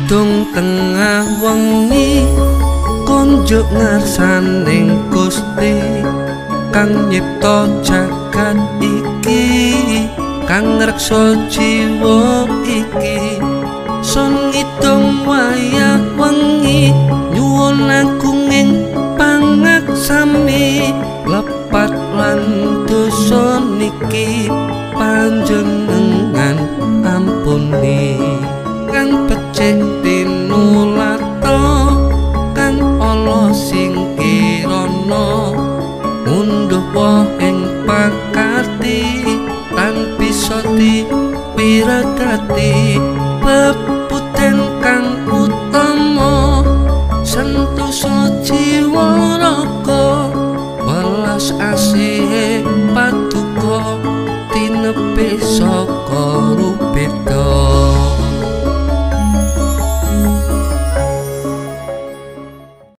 Ngidung tengah wengi konjuk ngarsaning Gusti kang nyipta jagat iki, kang ngreksa jiwa iki. Sun ngidung wayah wengi nyuwun agunging pangaksami, lepat lan dosa niki.